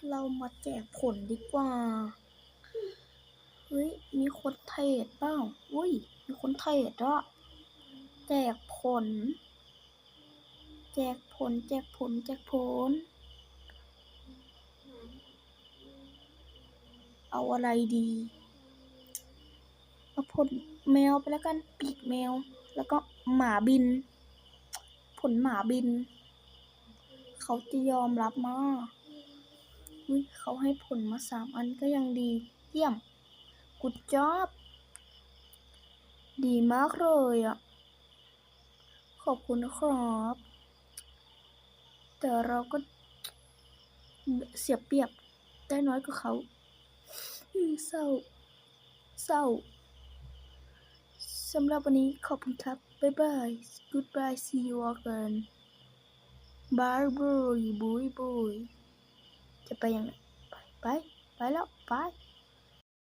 ເຮົາມາແຈກຜົນດີກວ່າ. ເຮີ້ຍ ມີຄົນເທຣດເປົ່າ? ອຸ້ຍ ມີຄົນເທຣດເອາະ. ແຈກຜົນ ແຈກຜົນ ແຈກຜົນ ແຈກຜົນ. ເອົາອະໄລດີ? ເອົາຜົນແມວໄປແລ້ວກັນ, ປີກແມວ ແລ້ວກໍໝາບິນ. ຜົນໝາບິນ ເຂົາຈະຍອມຮັບມາ. ອຸ້ຍ ເຂົາໃຫ້ຜົນມາສາມອັນກໍຍັງດີ. ຢ້ຽມ Good job ດີມາກເລີຍອະ. ຂອບຄຸນນະຄັບ. ແຕ່ເຮົາກໍເສຍປຽບ, ໄດ້ນ້ອຍກວ່າເຂົາ. ເສົ້າ ເສົ້າ. ສຳລັບວັນນີ້ຂອບຄຸນຄັບ. ບາຍບາຍ. Goodbye. See you again. Bye bye. Bye bye. ຈະໄປຫຍັງ? ໄປ ໄປ ໄປແລ້ວ ບາຍ.